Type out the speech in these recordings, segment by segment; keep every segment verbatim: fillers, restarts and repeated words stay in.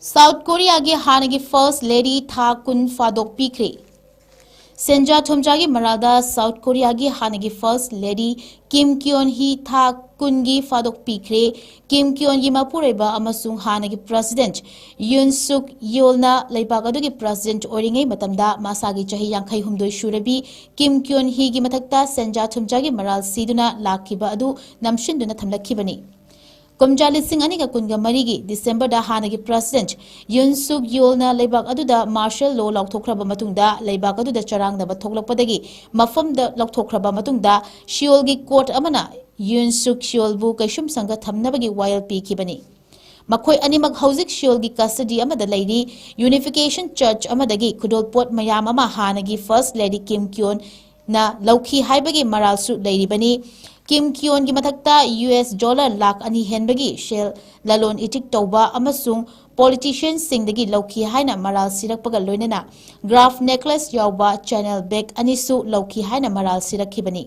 South ꯀꯣꯔꯤꯌꯥꯒꯤ ꯍꯥꯟꯅꯒꯤ first lady ꯊꯥ ꯀꯨꯟ ꯐꯥꯗꯣꯛꯄꯤꯈ꯭ꯔꯦ꯫ ꯁꯦꯟꯖꯥ ꯊꯨꯝꯖꯥꯒꯤ ꯃꯔꯥꯜꯗ ꯁꯥꯎꯠ ꯀꯣꯔꯤꯌꯥꯒꯤ ꯍꯥꯟꯅꯒꯤ ꯐꯥꯔꯁ ꯂꯦꯗꯤ ꯀꯤꯝ ꯀꯤꯌꯣꯟ ꯍꯤ ꯊꯥ ꯀꯨꯟꯒꯤ ꯐꯥꯗꯣꯛꯄꯤꯈ꯭ꯔꯦ꯫ ꯀꯤꯝ ꯀꯤꯌꯣꯟꯒꯤ ꯃꯄꯨꯔꯣꯏꯕ ꯑꯃꯁꯨꯡ ꯍꯥꯟꯅꯒꯤ ꯄ꯭ꯔꯁꯤꯗꯦꯟꯠ ꯌꯨꯟ ꯁꯨꯛ ꯌꯣꯜꯅ ꯂꯩꯕꯥꯛ ꯑꯗꯨꯒꯤ ꯄ꯭ꯔꯁꯤꯗꯦꯟꯠ ꯑꯣꯏꯔꯤꯉꯩ ꯃꯇꯝꯗ ꯃꯁꯥꯒꯤ ꯆꯍꯤ ꯌꯥꯡꯈꯩ ꯍꯨꯝꯗꯣꯏ ꯁꯨꯔꯕꯤ ꯀꯤꯝ ꯀꯤꯌꯣꯟ ꯍꯤꯒꯤ ꯃꯊꯛꯇ ꯁꯦꯟꯖꯥ ꯊꯨꯝꯖꯥꯒꯤ ꯃꯔꯥꯜ ꯁꯤꯗꯨꯅ ꯂꯥꯛꯈꯤꯕ ꯑꯗꯨ ꯅꯝꯁꯤꯟꯗꯨꯅ ꯊꯝꯂꯛꯈꯤꯕꯅꯤ꯫ ꯀꯨꯝꯖꯥ ꯂꯤꯁꯤꯡ ꯑꯅꯤꯒ ꯀꯨꯟꯒ ꯃꯔꯤꯒꯤ ꯗꯤꯁꯦꯝꯕꯔꯗ ꯍꯥꯟꯅꯒꯤ ꯄ꯭ꯔꯁꯤꯗꯦꯟꯠ ꯌꯨꯟ ꯁꯨꯛ ꯌꯣꯜꯅ ꯂꯩꯕꯥꯛ ꯑꯗꯨꯗ ꯃꯥꯔꯁꯦꯜ ꯂꯣ ꯂꯥꯎꯊꯣꯛꯈ꯭ꯔꯕ ꯃꯇꯨꯡꯗ, ꯂꯩꯕꯥꯛ ꯑꯗꯨꯗ ꯆꯔꯥꯡꯅꯕ ꯊꯣꯛꯂꯛꯄꯗꯒꯤ ꯃꯐꯝꯗ ꯂꯧꯊꯣꯛꯈ꯭ꯔꯕ ꯃꯇꯨꯡꯗ, ꯁꯤꯑꯣꯜꯒꯤ ꯀꯣꯔꯠ ꯑꯃꯅ ꯌꯨꯟ ꯁꯨꯛ ꯁꯤꯑꯣꯜꯕꯨ ꯀꯩꯁꯨꯝꯁꯪꯗ ꯊꯝꯅꯕꯒꯤ ꯋꯥꯌꯦꯜ ꯄꯤꯈꯤꯕꯅꯤ꯫ ꯃꯈꯣꯏ ꯑꯅꯤꯃꯛ ꯍꯧꯖꯤꯛ ꯁꯤꯑꯣꯜꯒꯤ ꯀꯁꯇꯗꯤ ꯑꯃꯗ ꯂꯩꯔꯤ꯫ ꯌꯨꯅꯤꯐꯤꯀꯦꯁꯟ ꯆꯔꯆ ꯑꯃꯗꯒꯤ ꯈꯨꯗꯣꯜꯄꯣꯠ ꯃꯌꯥꯝ ꯑꯃ ꯍꯥꯟꯅꯒꯤ ꯐꯥꯔꯁ ꯂꯦꯗꯤ ꯀꯤꯝ ꯀꯤꯌꯣꯟꯅ ꯂꯧꯈꯤ ꯍꯥꯏꯕꯒꯤ ꯃꯔꯥꯜꯁꯨ ꯂꯩꯔꯤꯕꯅꯤ꯫ ꯀꯤꯝ ꯀꯤꯌꯣꯟꯒꯤ ꯃꯊꯛꯇ ꯌꯨ ꯑꯦꯁ ꯗꯣꯂꯔ ꯂꯥꯈ ꯑꯅꯤ ꯍꯦꯟꯕꯒꯤ ꯁꯦꯜ ꯂꯂꯣꯟ ꯏꯇꯤꯛ ꯇꯧꯕ ꯑꯃꯁꯨꯡ ꯄꯣꯂꯤꯇꯤꯁꯤꯌꯟꯁꯤꯡꯗꯒꯤ ꯂꯧꯈꯤ ꯍꯥꯏꯅ ꯃꯔꯥꯜ ꯁꯤꯔꯛꯄꯒ ꯂꯣꯏꯅꯅ ꯒ꯭ꯔꯥꯐ ꯅꯦꯀꯂꯦꯁ ꯌꯥꯎꯕ ꯆꯦꯅꯦꯜ ꯕꯦꯒ ꯑꯅꯤꯁꯨ ꯂꯧꯈꯤ ꯍꯥꯏꯅ ꯃꯔꯥꯜ ꯁꯤꯔꯛꯈꯤꯕꯅꯤ꯫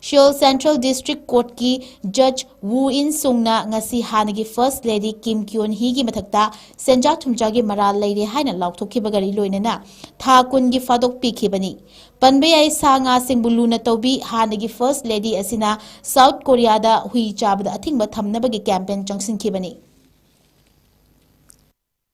ꯁꯤꯑꯣꯜ ꯁꯦꯟꯇ꯭ꯔꯦꯜ ꯗꯤꯁꯇ꯭ꯔꯤꯛ ꯀꯣꯔꯠꯀꯤ ꯖꯖ ꯋꯨ ꯏꯟ ꯁꯨꯡꯅ ꯉꯁꯤ ꯍꯥꯟꯅꯒꯤ ꯐꯥꯔꯁ ꯂꯦꯗꯤ ꯀꯤꯝ ꯀꯤꯌꯣꯟ ꯍꯤꯒꯤ ꯃꯊꯛꯇ ꯁꯦꯟꯖꯥ ꯊꯨꯝꯖꯥꯒꯤ ꯃꯔꯥꯜ ꯂꯩꯔꯦ ꯍꯥꯏꯅ ꯂꯥꯎꯊꯣꯛꯈꯤꯕꯒ ꯂꯣꯏꯅꯅ ꯊꯥ ꯀꯨꯟꯒꯤ ꯐꯥꯗꯣꯛ ꯄꯤꯈꯤꯕꯅꯤ꯫ ꯄꯟꯕ ꯌꯥꯏ, ꯁꯥ ꯉꯥꯁꯤꯡꯕꯨ ꯂꯨꯅ ꯇꯧꯕꯤ꯫ ꯍꯥꯟꯅꯒꯤ ꯐꯥꯔꯁ ꯂꯦꯗꯤ ꯑꯁꯤꯅ ꯁꯥꯎꯠ ꯀꯣꯔꯤꯌꯥꯗ ꯍꯨꯏ ꯆꯥꯕꯗ ꯑꯊꯤꯡꯕ ꯊꯝꯅꯕꯒꯤ ꯀꯦꯝꯄꯦꯟ ꯆꯪꯁꯤꯟꯈꯤꯕꯅꯤ꯫